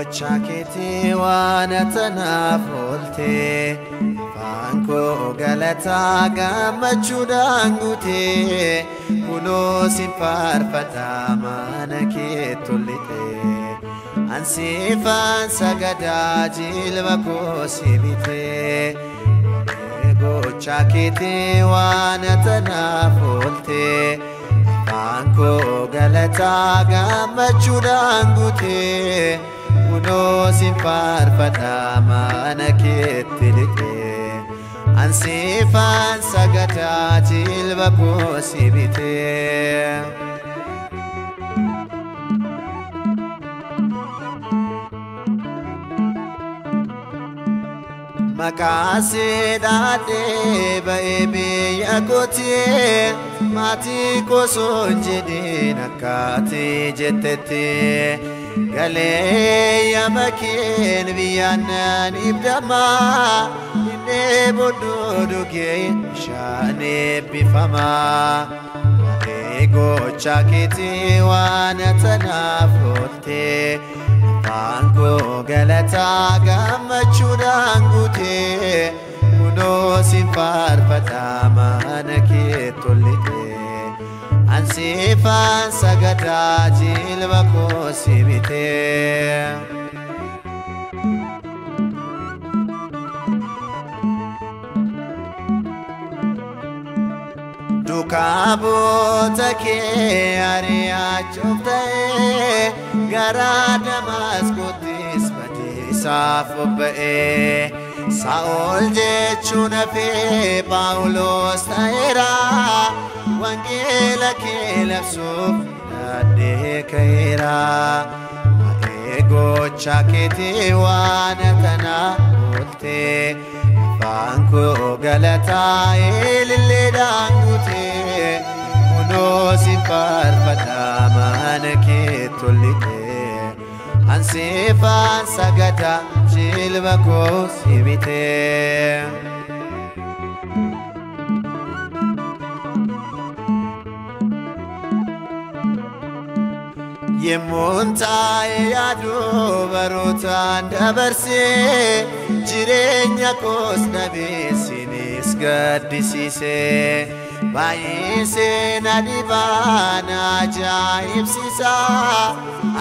Gocha keetii waan tanaaf oolte, afaan koo galataa gammachuudhaan guute, kunoo sin faarfadha mana kee tollite. Ansiifaan sagadaa jilba koo si bite. Gocha keetii waan tanaaf oolte, afaan koo galataa gammachuudhaan guute, kunoo sin faarfadha mana keetti lixe. Ansiifaan sagadaa jilba koo si bite. Maqaa siidhaadhee ba'ee biyya kootee, maatii koo osoo hin jedhin akkaati jettetti. Galee yaama keen biyyaan naan ibdama, inni booduu dhugee bishaan eebbifama. Waa'ee gocha keetii waan tanaaf oolte, afaan koo galataa gammachuudhaan guute, kunoo sin faarfadha mana kee tollite. Ansiifaan sagadaa jilba koo si bite. Duukaa bu'oota kee ari'achuuf ta'ee, gara Damaasqoottis badiisaaf bobba'ee. Saa'ol jechuun hafee Phaawulos ta'eera, wangeela kee labsuuf hidhadhee ka'eera. Waa'ee gocha keetii waan tanaaf oolte, afaan koo galataa ililleedhaan guute, kunoo sin faarfadha mana kee tollite. Ansiifaan sagadaa jilba koo si bite. Yemmuun taa'ee yaadu barootaan dabarsee, jireenya koos dhabee sinis gaddisiise. Baay'isee na dhibaa na ajaa'ibsiisa,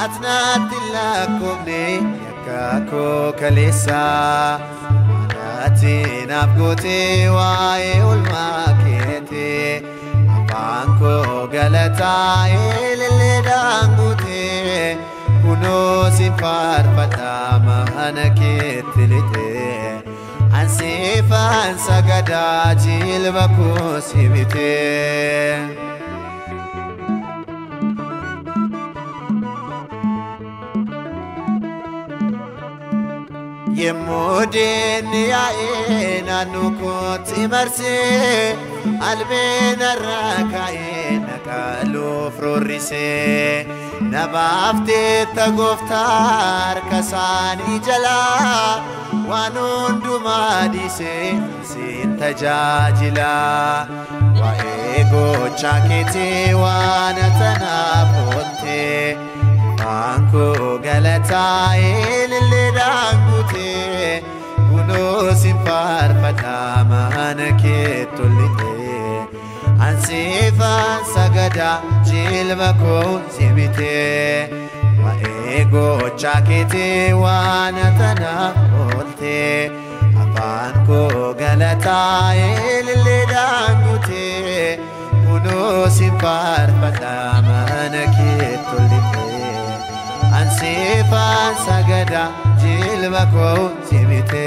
ati natti hin lakkoofne yakka koo kaleessa. Waan ati naaf goote waa'ee oolmaa keetii, afaan koo galataa ililleedhaan guute, kunoo sin faarfadha mana keetti lixe. Ansiifaan sagadaa jilba koo si bite. Yemmuu diinni yaa'ee naannoo kootti marsee, albeen irraa ka'ee na qaluuf roorrisee. Na baafteetta gooftaa harka isaanii jalaa, waan hundumaa dhiisee siin tajaajila. Waa'ee gocha keetii waan tanaaf oolte, afaan koo galataa ililleedhaan guute, kunoo sin faarfadha mana kee tollite. Ansiifaan sagadaa jilba koo si bite. Waa'ee gocha keetii waan tanaaf oolte, afaan koo galataa ililleedhaan guute, kunoo sin faarfadha mana kee tollite. Ansiifaan sagadaa jilba koo si bite.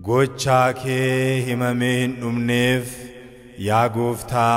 Gochaa kee himamee hin dhumneef yaa gooftaa.